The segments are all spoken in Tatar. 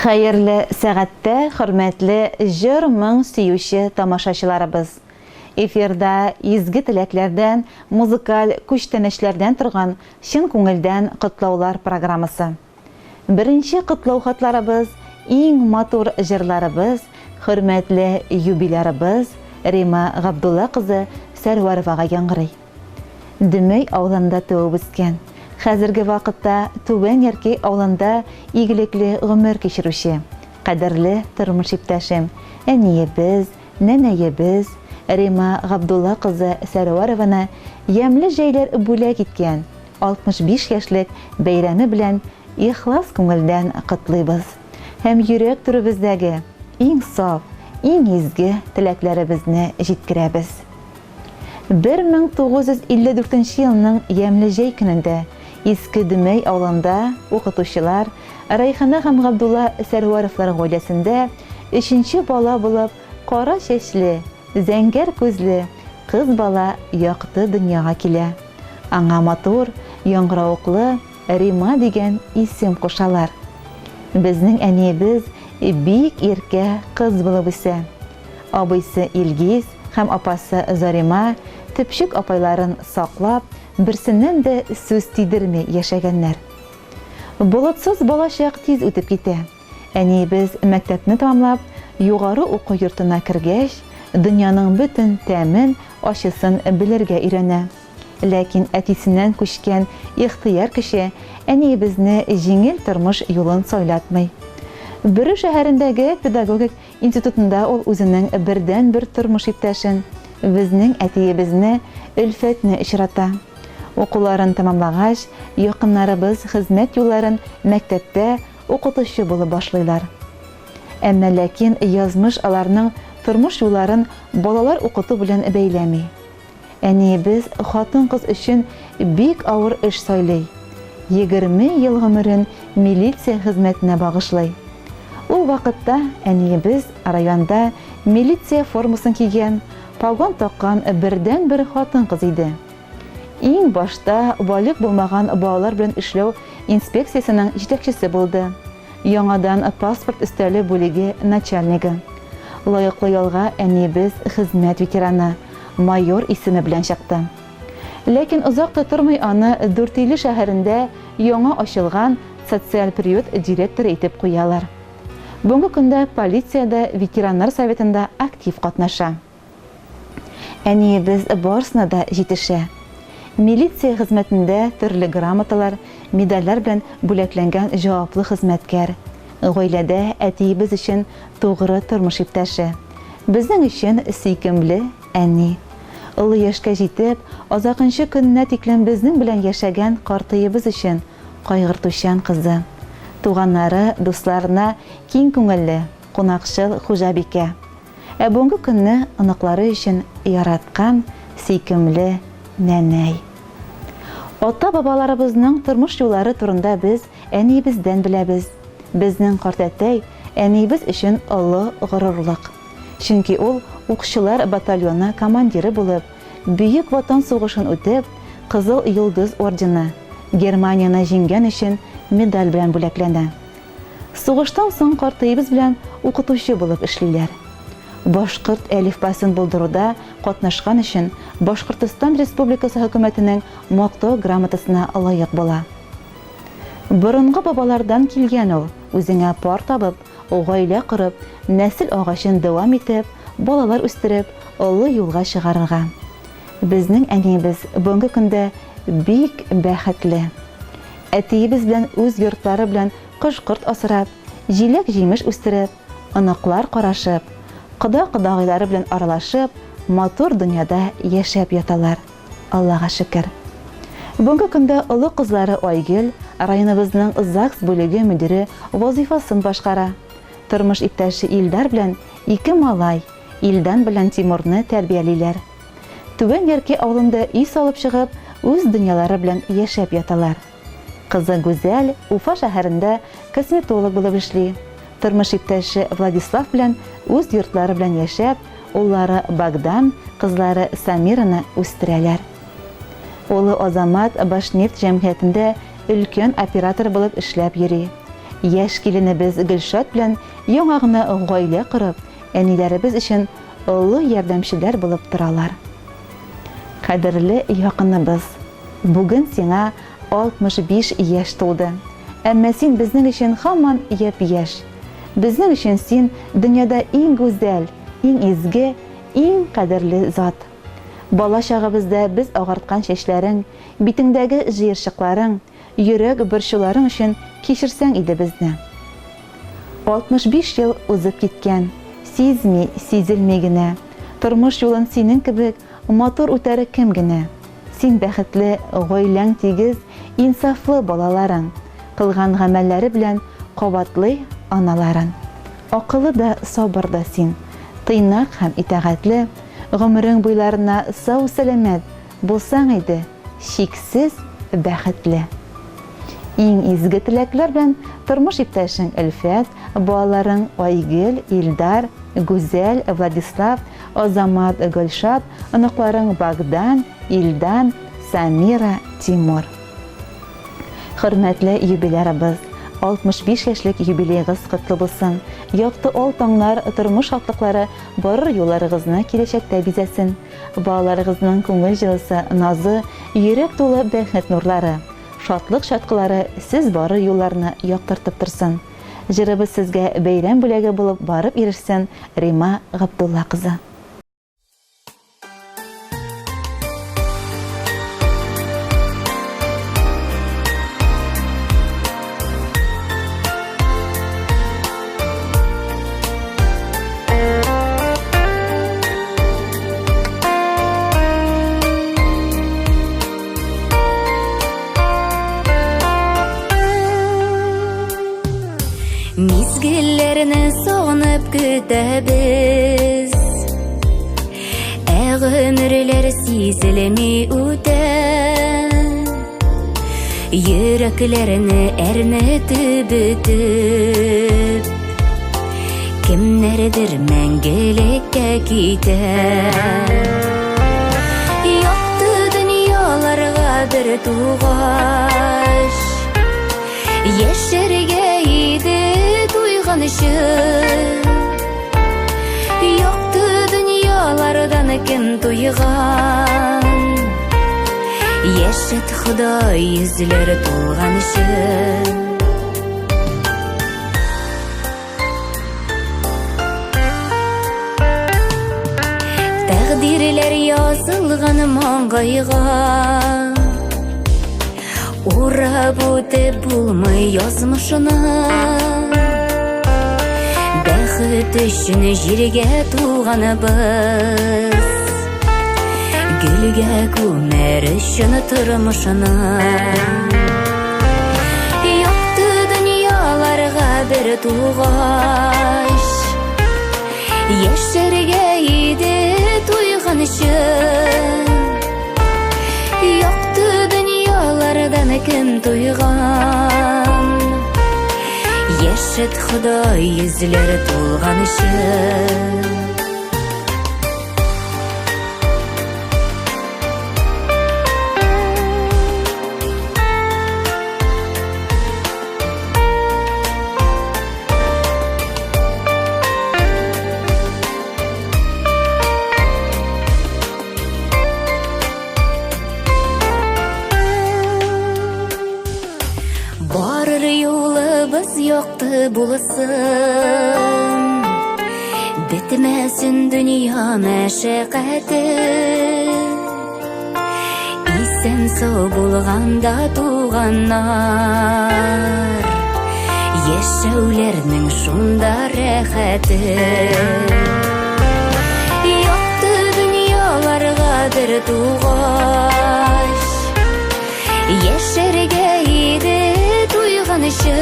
Хәерле сәгатьтә, хөрмәтле җыр-моң сөюче тамашачыларыбыз! Эфирда изге теләкләрдән, музыкаль күчтәнәчләрдән торган чын күңелдән котлаулар программасы. Беренче котлау хатларыбыз, иң матур җырларыбыз хөрмәтле юбилярыбыз Рима Габдулла кызы Сәрвәровага яңгырый. Дөмәй авылында туып үскән, хәзерге вакытта Түбән Яркәй авылында игелекле гомер кичерүче, кадерле тормыш иптәшем, әниебез, нәнәебез Рима Габдулла кызы Сәрвәрованы ямьле җәйләр бүләк иткән 65 яшьлек бәйрәме белән ихлас күңелдән котлыйбыз һәм йөрәк түребездәге иң саф, иң изге теләкләребезне җиткерәбез. 1954 нче елның ямьле җәй көнендә Иске Дөмәй авылында укытучылар Рәйхана һәм Габдулла Сәрвәровлар гаиләсендә өченче бала булып кара чәчле, зәңгәр күзле кыз бала якты дөньяга килә. Аңа матур, яңгыравыклы Рима дигән исем кушалар. Безнең әниебез бик иркә кыз булып үсә. Абыйсы Илгиз һәм апасы Зарима төпчек апайларын саклап, берсеннән дә сүз тидерми яшәгәннәр. Болытсыз балачак тиз үтеп китә. Әниебез мәктәпне тәмамлап, югары уку йортына кергәч, дөньяның бөтен тәмен, ачысын белергә өйрәнә. Ләкин әтисеннән күчкән ихтыяр көче әниебезне җиңел тормыш юлын сайлатмый. Бөре шәһәрендәге педагогик Институтында ул үзенең бердәнбер тормыш иптәшен, безнең әтиебезне, Өлфәтне очрата. Укуларын тәмамлагач, якыннарыбыз хезмәт юлларын мәктәптә укытучы булып башлыйлар. Әмма ләкин язмыш аларның тормыш юлларын балалар укыту белән бәйләми. Әниебез хатын-кыз өчен бик авыр эш сайлый, 20 ел гомерен милиция хезмәтенә багышлый. Ул вакытта әниебез районда милиция формасын кигән, погон таккан бердәнбер хатын-кыз иде. Иң башта балигъ булмаган балалар белән эшләү инспекциясенең җитәкчесе булды. Яңадан паспорт өстәле бүлеге начальнигы. Лаеклы ялга әниебез хезмәт ветераны, майор исеме белән чыкты. Ләкин озак та тормый аны Дүртөйле шәһәрендә яңа ачылган социаль приют директоры итеп куялар. Бүгенге көндә полициядә ветераннар советында актив катнаша. Әниебез барысына да җитешә. Милиция хезмәтендә төрле грамоталар, медальләр белән бүләкләнгән җаваплы хезмәткәр. Гаиләдә әтиебез өчен тугры тормыш иптәше. Безнең өчен сөйкемле әни. Олы яшькә җитеп, азакынчы көненә тиклем безнең белән яшәгән картыебыз өчен кайгыртучан кызы. Туганнары, дусларына киң күңелле, кунакчыл хуҗабикә. Ә бүгенге көнне оныклары өчен яраткан, сөйкемле нәнәй. Ата-бабаларыбызның тормыш юллары турында без әниебездән беләбез. Безнең картәтәй әниебез өчен олы горурлык. Чөнки ул укчылар батальоны командиры булып, Бөек Ватан сугышын үтеп, Кызыл Йолдыз ордены, Германияне җиңгән өчен медаль белән бүләкләнә. Сугыштан соң картыебыз белән укытучы булып эшлиләр. Башкорт әлифбасын булдыруда катнашкан өчен Башкортостан Республикасы хөкүмәтенең Мактау грамотасына лаек була. Борынгы бабалардан килгән ул, үзеңә пар табып, гаилә корып, нәсел агачын дәвам итеп, балалар үстереп, олы юлга чыгарырга. Безнең әниебез бүгенге көндә бик бәхетле. Әтиебез белән үз йортлары белән кош-корт асрап, җиләк-җимеш үстереп, оныклар карашып, кода-кодагыйлары белән аралашып, матур дөньяда яшәп яталар, Аллага шөкер. Бүгенге көндә олы кызлары Айгөл районыбызның ЗАГС бүлеге мөдире вазыйфасын башкара. Тормыш иптәше Илдар белән ике малай, Илдан белән Тимурны тәрбиялиләр. Түбән Ярки авылында өй салып чыгып, үз дөньялары белән яшәп яталар. Кызы Гүзәл Уфа шәһәрендә косметолог булып эшли. Тормыш иптәше Владислав белән үз йортлары белән яшәп, уллары Богдан, кызлары Самираны үстерәләр. Улы Азамат Башнефть җәмгыятендә өлкән оператор булып эшләп йөри. Яшь киленебез Гөлшат белән яңа гына гаилә корып, әниләребез өчен олы ярдәмчеләр булып торалар. Кадерле якыныбыз, бүген сиңа 65 яшь тулды. Әмма син безнең өчен һаман япь-яшь. Безнең өчен син, дөньяда иң гүзәл, иң изге, иң кадерле зат. Бала чагыбызда без агарткан чәчләрең, битеңдәге җыерчыкларың, йөрәк борчуларың өчен кичерсәң иде безне. 65 ел узып киткән, сизми, сизелми генә. Тормыш юлын синең кебек матур үтәр кем генә? Син бәхетле, гаиләң тигез, инсафлы балаларың, кылган гамәлләре белән кабатлый аналарын. Акыллы да, сабыр да син, тыйнак һәм итагатьле, гомерең буйларына сау-сәламәт булсаң иде, чиксез бәхетле. Иң изге теләкләр белән тормыш иптәшең Өлфәт, балаларың Айгөл, Илдар, Гүзәл, Владислав, Азамат, Гөлшат, оныкларың Богдан, Илдан, Самира, Тимур. Хөрмәтле юбилярыбыз, 65 яшьлек юбилеегыз котлы булсын! Якты ал таңнар, тормыш шатлыклары барыр юлларыгызны киләчәктә бизәсен! Балаларыгызның күңел җылысы, назы, йөрәк тулы бәхет нурлары, шатлык чаткылары сез барыр юлларны яктыртып торсын. Җырыбыз сезгә бәйрәм бүләге булып барып ирешсен, Рима Габдулла кызы. Мизгелләрне сагынып көтәбез. Ә гомерләр сизелми үтә. Йөрәкләрне әрнетеп бөтеп, Кемнәрдер мәңгелеккә китә. Якты дөньяларга бер тугач, Яшәргә иде туйганчы. Якты дөньялардан кем туйган? Яшәт Ходай йөзләр тулганчы. Тәкъдирләр язылган маңгайга. Урап үтеп булмый язмышына. Бәхет өчен җиргә туганыбыз. Гөлгә күмәр өчен тормышына. Якты дөньяларга бер тугач, Яшәргә иде туйганчы. Якты дөньялардан кем туйган? Яшәт Ходай йөзләре тулганчы. Барыр юлыбыз якты булсын, Бетмәсен дөнья мәшәкате. Исән сау булганда туганнар, Яшәүләрнең шунда рәхәте. Якты дөньяларга бер тугач, Яшәргә иде туйганчы.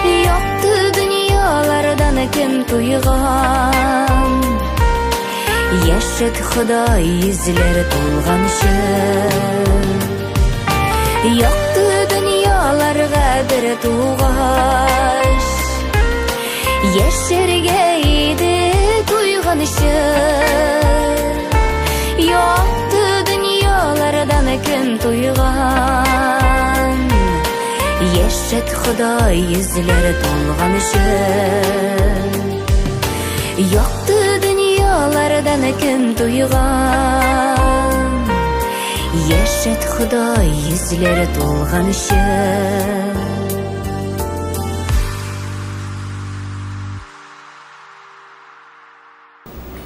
Якты дөньялардан кем туйган? Яшәт Ходай йөзләр тулганчы. Якты дөньяларга бер тугач, Яшәргә иде туйганчы. Якты дөньялардан кем туйган? Яшәт Ходай йөзләре тулганчы. Якты дөньялардан кем туйган? Яшәт Ходай йөзләре тулганчы.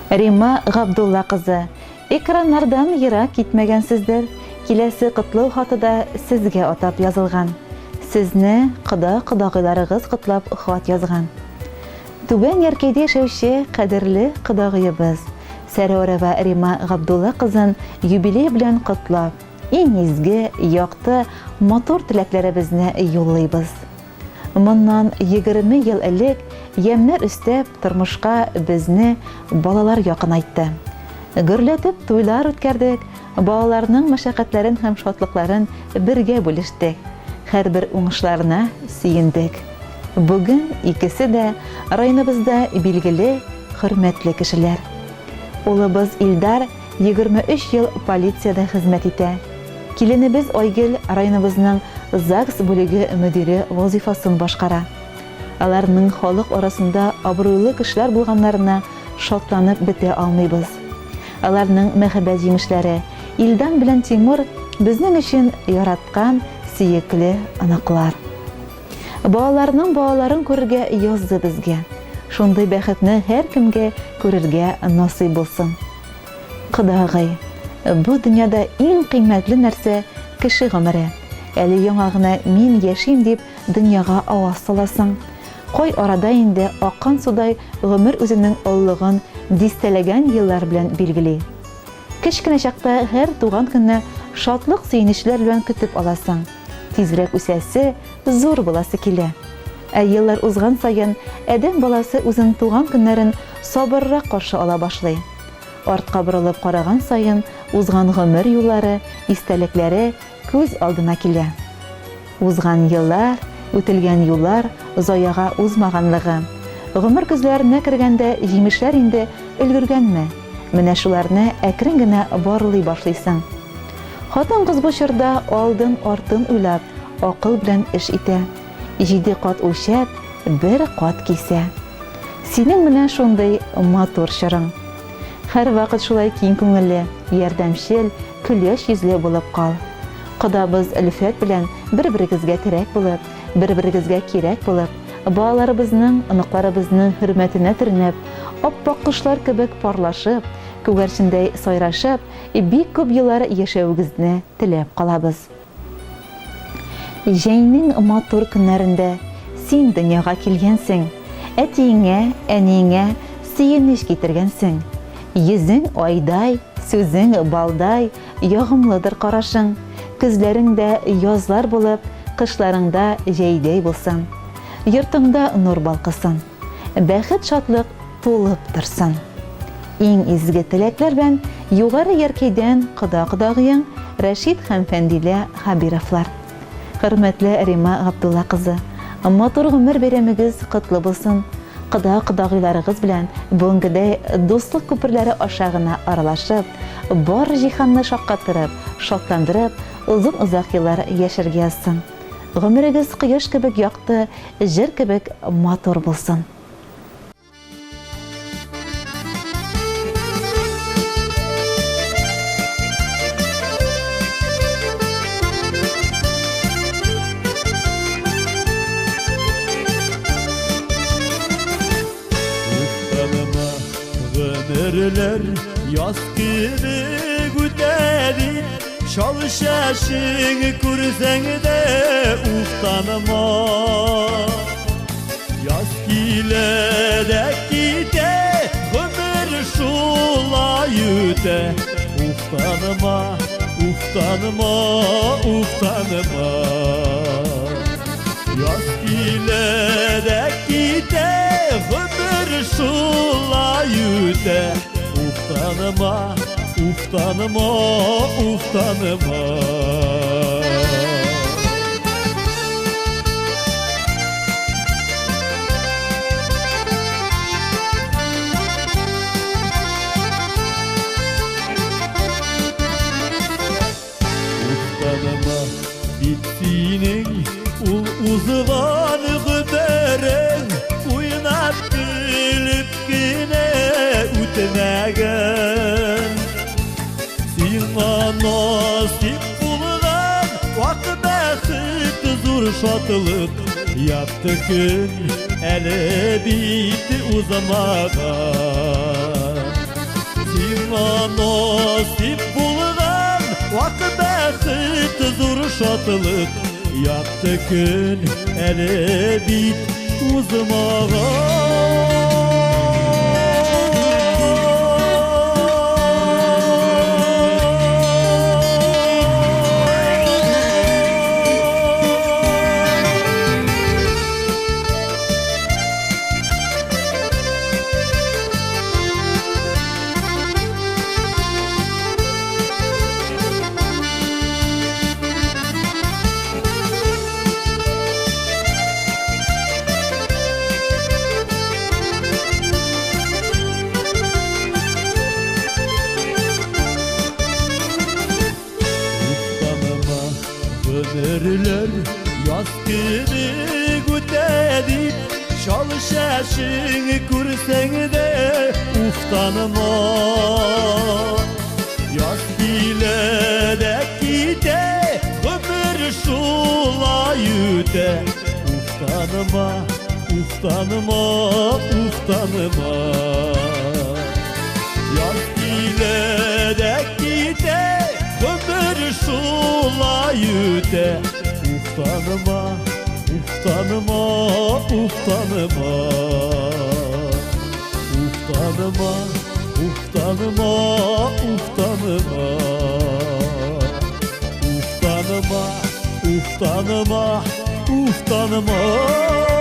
Римма Габдулла кызы, экраннардан ерак китмәгәнсездер, киләсе котлау хаты да сезгә атап язылган. Сезне кода-кодагыйларыгыз котлап хат язган. Түбән Яркәйдә яшәүче кадерле кодагыебыз, Сәрвәрова Римма Габдулла кызын юбилей белән котлап, иң изге, якты, матур теләкләребезне юллыйбыз. Моннан 20 ел элек, ямьнәр өстәп, тормышка безне балалар якынайтты. Гөрләтеп туйлар үткәрдек, балаларның мәшәкатьләрен һәм шатлыкларын бергә бүлештек, һәрбер уңышларына сөендек. Бүген икесе дә районыбызда билгеле, хөрмәтле кешеләр. Улыбыз Илдар 23 ел полициядә хезмәт итә. Киленебез Айгөл районыбызның ЗАГС бүлеге мөдире вазыйфасын башкара. Аларның халык арасында абруйлы кешеләр булганнарына шатланып бетә алмыйбыз. Аларның мәхәббәт җимешләре, Илдан белән Тимур безнең өчен яраткан, сөекле оныклар. Балаларның балаларын күрергә язды безгә. Шундый бәхетне һәркемгә күрергә насыйп булсын. Кодагый, бу дөньяда иң кыйммәтле нәрсә кеше гомере. Әле яңа гына мин яшим дип дөньяга аваз саласың. Кай арада инде аккан судай гомер үзенең олылыгын дистәләгән еллар белән билгели. Кечкенә чакта һәр туган көнне шатлык-сөенечләр белән көтеп аласың. Тизрәк үсәсе, зур буласы килә. Ә еллар узган саен адәм баласы үзен туган көннәрен сабыррак каршы ала башлый. Артка борылып караган саен узган гомер юллары, истәлекләре күз алдына килә. Узган еллар, үтелгән юллар заяга узмаганлыгы, гомер көзләренә кергәндә җимешләр инде өлгергәнме, менә шуларны әкрен генә барлый башлыйсың. Хатын-кыз бу чорда алдын-артын уйлап, акыл белән эш итә. Җиде кат үлчәп, бер кат кисә. Синең менә шундый матур чорың. Һәрвакыт шулай киң күңелле, ярдәмчел, көләч йөзле булып кал. Кодабыз Өлфәт белән бер-берегезгә терәк булып, бер-берегезгә кирәк булып, балаларыбызның, оныкларыбызның хөрмәтенә төренеп, ап-ак кошлар кебек парлашып, күгәрчендәй сайрашып, бик күп еллар яшәвегезне теләп калабыз. Җәйнең матур көннәрендә син дөньяга килгәнсең, әтиеңә, әниеңә сөенеч китергәнсең. Йөзең айдай, сүзең балдай, ягымлыдыр карашың. Көзләрең дә язлар булып, кышларың да җәйдәй булсын. Йортыңда нур балкысын. Бәхет-шатлык тулып торсын. Иң изге теләкләр белән Югары Яркәйдән кода-кодагыең Рәшит һәм Фәндилә Хәбировлар. Хөрмәтле Рима Габдулла кызы, матур гомер бәйрәмегез котлы булсын! Кода-кодагыйларыгыз белән бүгенгедәй дуслык күперләре аша гына аралашып, бар җиһанны шаккатырып, шатландырып, озын-озак еллар яшәргә язсын. Гомерегез кояш кебек якты, җыр кебек матур булсын! Уфтанма, гомерләр яз кебек үтә дип, Чал чәчең күрсәң дә уфтанма. Яз килә дә китә, гомер шулай үтә. Уфтанма, уфтанма, уфтанма. Яз килә дә китә, гомер шулай үтә. Уфтанма, уфтанма, уфтанма. Уфтанма, бит синең ул шатлык, якты көн әле бит узмаган. Сиңа насыйп булган вак бәхет, зур шатлык, якты көн әле бит узмаган. Уфтанма, гомерләр яз кебек үтә дип, чал чәчең күрсәң дә уфтанма. Яз килә дә китә, гомер шулай үтә. Уфтанма, уфтанма, уфтанма. Яз килә дә китә, гомер шулай үтә. Уфтанма, уфтанма, уфтанма. Уфтанма, уфтанма, уфтанма. Уфтанма, уфтанма, уфтанма.